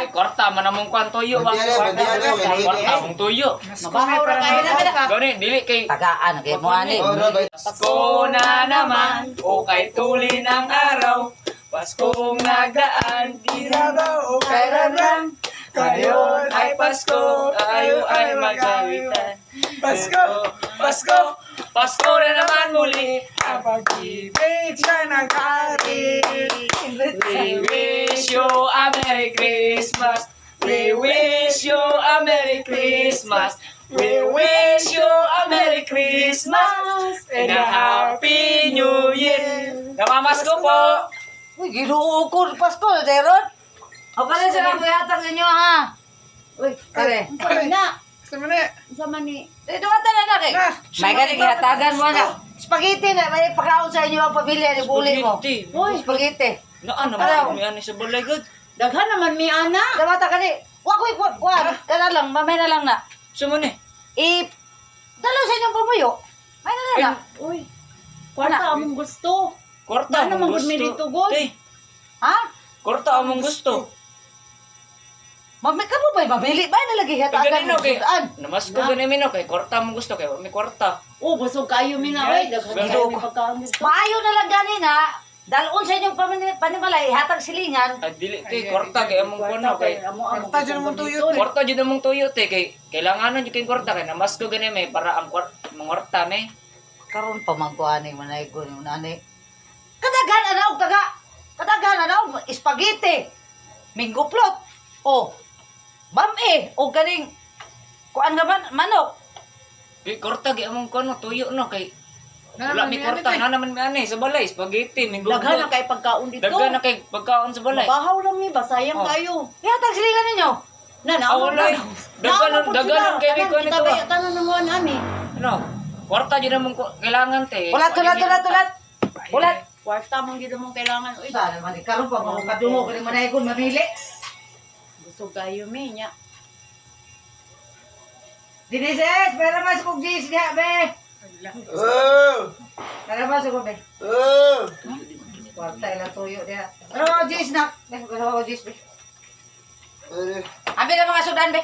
Kay kwarta man among kwan tuyo ba. Kwarta among tuyo. Mabahaw ra kayo na. Gani dili kay Tagaan kay mo ani. Pasko na naman, o kay tuli ng araw. Paskong nagdaan, di na ba o kailangan? Ngayon ay Pasko, tayo ay magkawitan. Pasko! Pasko! Pasko na naman muli. Ang pag-ibig siya nag-ari. We wish you a Merry Christmas. We wish you a Merry Christmas. We wish you a Merry Christmas and a Happy New Year. Namamasko po. Uy, Ginoo ko Pasko deron. O pala sila ko yatag inyo ha. Uy, pare. Unsa man na? Sa muna. Unsa man ni? Eh, duwatan na na kay. Na, May gani gihatagan mo na. Spaghetti na may pakaon sa inyo ang pamilya ni Buli mo. Spaghetti. Uy, Spaghetti. Naan naman may ano sa balay god. daghan naman mi ana. Dawata kani. Wa koy kuan kuan. Kana lang, mamay na lang na. Sa man eh. I dalaw sa inyong pamuyo. May na lang na. Uy. Kwarta among gusto. Kwarta Na among naman gud gusto. mi dito, god. Te, Ha? kwarta among gusto. Mami ka mo ba mamili ba na lagi hatagan Ganino mo kay sudan? namasko gani mi no kay kwarta among gusto kay wa mi kwarta. Oh, busog kayo mi na oy. Daghan kayo mi pagkaon dito. Maayo na lang gani na. Dalon sa inyong panimalay, hatag silingan. Ay dili te kwarta kay among kuno kay Amo amo. Kwarta dyan among tuyo, te. kwarta jud among tuyo te kay kailanganan jud kay kwarta kay namasko gani mi para ang mangwarta mi. Karon pa man ko ani manay ko ni nani. Kadaghan ana og taga. Kadaghan ana og spaghetti. Minggo plot. O. Bam-e o ganing kuan nga man manok. Kay kwarta kay among kuno tuyo no kay Na wala naman mi mi kwarta ani, te. na naman mi ani sa balay spaghetti minggo. Daghan na kay pagkaon dito. Daghan na kay pagkaon sa balay. Mabahaw lang mi, basayang Oh. kayo. Ihatag silingan ninyo. Na na. Ah, wala. Daghan kay mi kuno Kita ito. ba tanan na mo ani. Ano? Kwarta jud among kailangan te. Ulat ulat ulat ulat. Ulat. Kwarta mong gid mong kailangan. Uy, Sa naman eh, karon pa mo kadungo kani manay ko mamili. busog kayo mi nya. Dinises, para mas kog gis diha be. Oh! Para mas kog be. Oh! Kwarta ila tuyo diha. Pero gis na. Be, pero gis be. Abi na mga sudan be.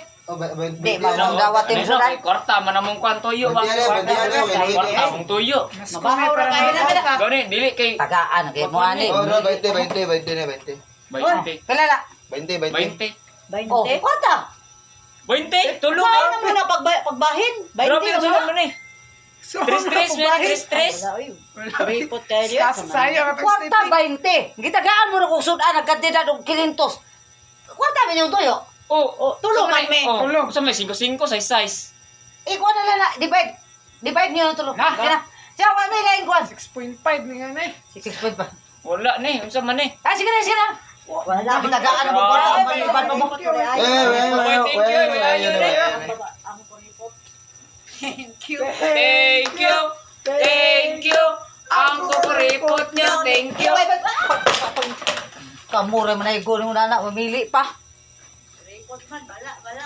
Di, Ano, magdawat yung ano, sudan. kay kwarta man among kuan tuyo ba. Kwarta among tuyo. Mabahaw ra kayo na. Gani dili kay Tagaan kay mo ani. Oh, no, 20, 20, 20 na, 20. 20. Kilala. 20, 20. 20. Oh, 20. kwarta. 20 tulo Saan ba? naman na pagbahin? 20 Grabe na ang ba? man eh. Tres tres man tres tres. Wala, uy. Ripot kayo diya. Sayang atong Kwarta 20. Gitagaan mo na kung sudan nagkantidad og 500. Kwarta man yung tuyo. Oh, Oh, tulo man mi. Oh, Tulo. sa may 5 5 size size. Ikuha na lang na divide. Divide niyo ng tulo. Sina. Siya wa may lain kuan. 6.5 ni nga na eh. 6.5. Wala ni, unsa man eh. Ah, sige na, sige na. Wala gitagaan mo kwarta ang paniban mo. Eh, eh, Okay, thank you. eh, Ayun eh, eh. eh. Ang kuripot. Thank you. Thank you. Thank you. Ang kukuripot niyo. Thank you. Kamura man ay gulong na na mamili pa. Ripot man, bala, bala.